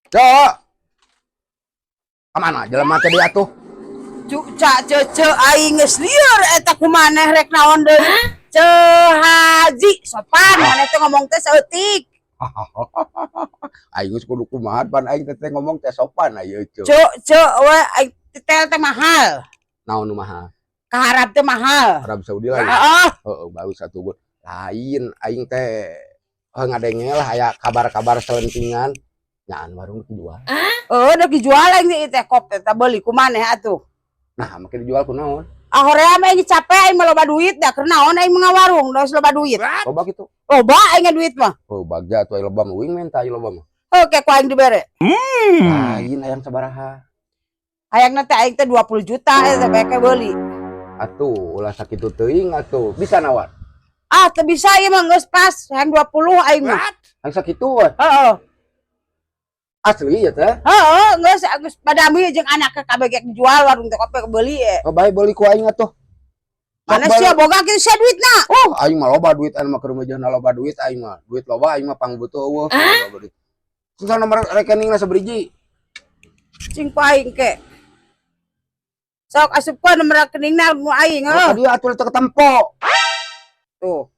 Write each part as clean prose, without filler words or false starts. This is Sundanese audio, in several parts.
Cok. Kamana jelema teh dia tuh? Cuk cak cece aing geus lieur eta kumaneh rek naon deui. Ceu Haji sopan maneh teh ngomong teh saeutik. Aing geus kudu kumaha pan aing teh ngomong teh sopan ayeuna ceu. Cuk ceu we aing titel teh mahal. Naon nu mahal? Ka Arab teh mahal. Arab Saudi lain. Heeh. Heeh, bagus atuh bun. Lain aing teh ngadenge lah aya kabar-kabar selentingan. Nyaan warung dijual. Heeh, da dijual aing teh kop teh beuli ku maneh atuh. Nah, make dijual ku naon? Ah hoream aing capek aing mah loba duit da keur naon aing mah ngawarung da geus loba duit. Loba kitu. Loba aing duit mah. Oh, bagja atuh aya loba mah uing menta aya loba mah. Heuh ke ku aing dibere. Lain hayang sabaraha? Hayangna teh aing teh 20 juta eta bae ke beuli. Atuh ulah sakitu teuing atuh. Bisa nawar? Ah teu bisa ieu mah geus pas hayang 20 aing mah. Hayang sakitu we. Heeh. Asli ya teh? Heeh, geus geus padami jeung anak ke kabeh ge dijual warung teh kopi beuli ye. Oh, bae beuli ku aing atuh. Mana sia boga kitu sia duitna? Oh, aing mah loba duit aing mah keur mejana loba duit aing mah. Duit loba aing mah pangbutuh eueuh. Loba duit. Susah nomor rekeningna sabriji. Cing ku aing ke. Sok asupkeun nomor rekeningna nu aing heuh. Oh, dia atuh teu ketempo. Tuh.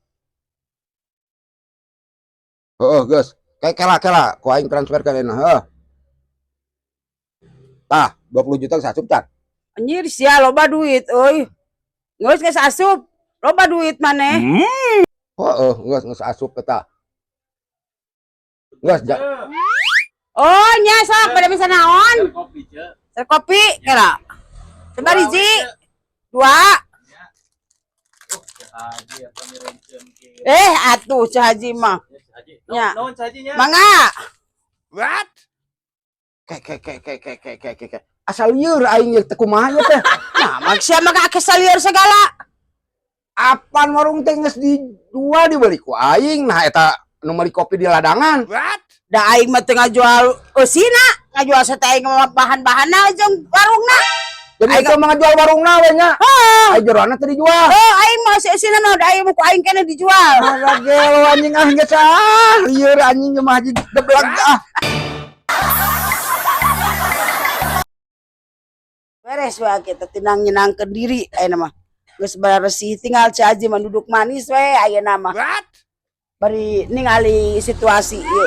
Heeh, geus. Kayak kela-kela ku aing transfer ka dena heuh. Tah, 20 juta geus asup can. Anjir sia loba duit euy. Geus geus asup. Loba duit maneh. Heeh, geus geus asup eta. Geus ja. Oh, nya sok pada bisa naon? Kopi, Ceu. Ser kopi kela. Coba hiji, dua. Oh, Ceu Haji apa nyerenceun kieu. Atuh Ceu Haji mah. Ya, Ceu Haji. Ya. Naon Ceu Haji nya? Mangga. What? Ke ke ke ke ke ke ke ke ke. Asal lieur aing ye teh kumaha ye teh? Nah, mak sia mah akeh lieur segala. Apan warung teh geus dijual dibeli ku aing. Nah eta nu meuli kopi di ladangan. What? Da aing mah teu ngajual eusina, ngajual sate aing mah bahan-bahanna jeung warungna. Jadi itu mah ngajual warungna we nya. Heeh. Ai jeroana teh dijual. Heuh, aing mah eusina mah da aing mah ku aing keneh dijual. Alah gelo anjing ah geus ah. Lieur anjing mah haji deblek ah. Beres we kita tinang nyenangkeun diri ayeuna mah. Geus beresih tinggal Ceu Haji mah duduk manis we ayeuna mah. What? Bari ningali situasi ieu.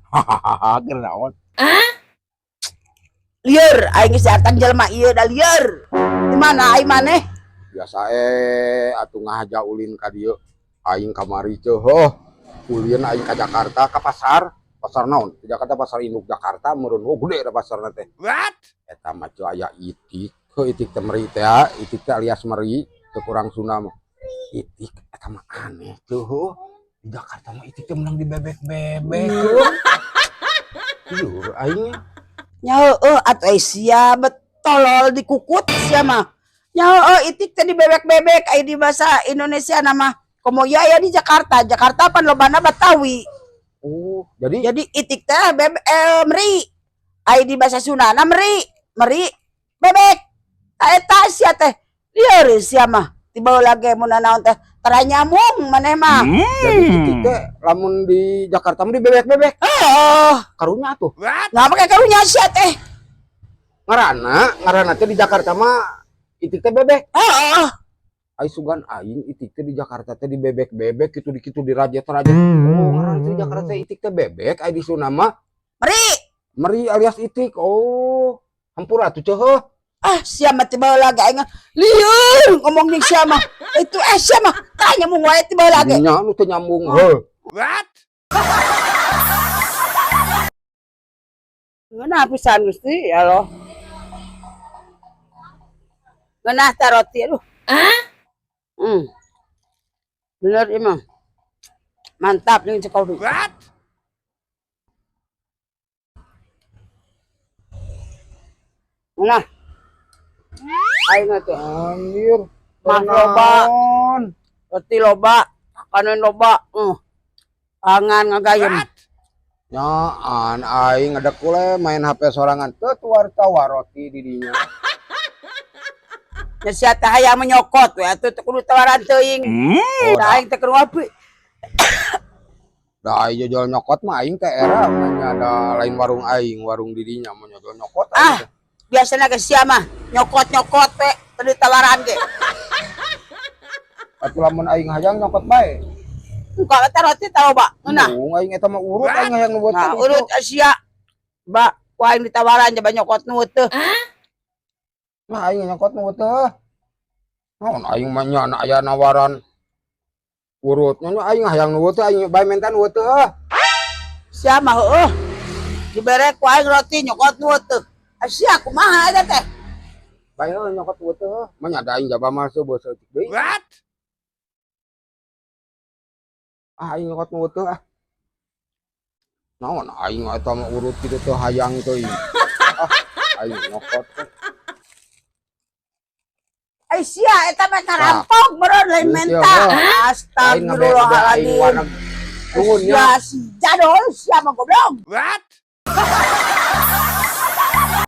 Hahaha, keur naon? Lieur aing geus diartan jelema ieu da lieur. Di mana aing maneh? Biasa atuh ngahaja ulin ka dieu. Aing kamari teh heuh. Ulin aing ka Jakarta ka pasar. Pasar naon? Di Jakarta pasar induk Jakarta meureun oh gede da pasarna teh. What? Eta mah teu aya itik. Heuh itik teh meri teh, itik teh alias meri teu kurang Sunda mah. Itik eta mah aneh teu heuh. Di Jakarta mah itik teh menang di bebek-bebek heuh. Lieur aing. Nya heueuh atuh ai sia betolol dikukut sia mah. Nya heueuh itik teh di bebek-bebek ai di bahasa Indonesia nama komo ieu aya di Jakarta. Jakarta pan lobana Betawi. Oh, jadi Jadi itik teh bebek meri. Ai di bahasa Sundana meri, meri bebek. Ta eta sia teh lieur sia mah. Tiba lagi mun naon teh tara nyambung maneh mah. Jadi itik teh lamun di Jakarta mah di bebek-bebek. Heeh. Karunya atuh. What? Nah, make karunya sia teh. Ngaranna, ngaranna teh di Jakarta mah itik teh bebek. Heeh. Ai sugan aing itik teh di Jakarta teh di bebek-bebek kitu di kitu dirajet-rajet. Oh, ngaranna teh di Jakarta teh itik teh bebek, ai di Sunda mah Meri. Meri alias itik. Oh, hampura atuh ceu heuh. Ah, sia mah tiba lagi aing lieur ngomong jeung sia mah. Itu sia mah tah nyambung wae tiba lagi. Nya nu teu nyambung heuh. What? Ngeunah pisan Gusti ya Allah. Ngeunah teh roti aduh. Bener ieu mah. Mantap jeung kopi. What? Ngeunah. Aing mah teh. Anjir. Mah loba. Roti loba, makanan loba. Pangan ngagayem. Nyaan aing ngedekul main HP sorangan teu tuar-tawar roti di dinya. Nya sia teh hayang menyokot we atuh teu kudu tawaran teuing. Oh, Da aing teh keur ngopi. Da aing jojol nyokot mah aing teh era mah nya, da lain warung aing, warung didinya mah jojol nyokot aing Ah. teh. Biasana ge sia mah nyokot-nyokot we teu ditawaran ge. Atuh lamun aing hayang nyokot bae. Muka eta roti tah loba. Ngeunah. Embung aing eta mah urut aing hayang nu Nah, teh. Urut sia. Ba, ku aing ditawaran jaba nyokot nu teu. Nah, aing nyokot nu teh. Naon aing mah nya na aya nawaran urut. Nya aing hayang nu teh, aing bae menta nu teh. Sia mah heueuh. Dibere ku aing roti nyokot nu teu. Sia kumaha eta teh? Bae heuh nyokot nu teh. Mah nya da aing jaba mah seubeut saeutik deui. What? Ah, aing nyokot nu teh ah. Naon aing eta mah urut kitu teh hayang teuing. Ah, aing nyokot teh. Ai sia eta mah ngarampok meureun lain Geus menta. ya, heuh. Aing ngabere aing Astagfirullahaladzim. warna nuhun nya. Sia si jadol sia mah goblok. What?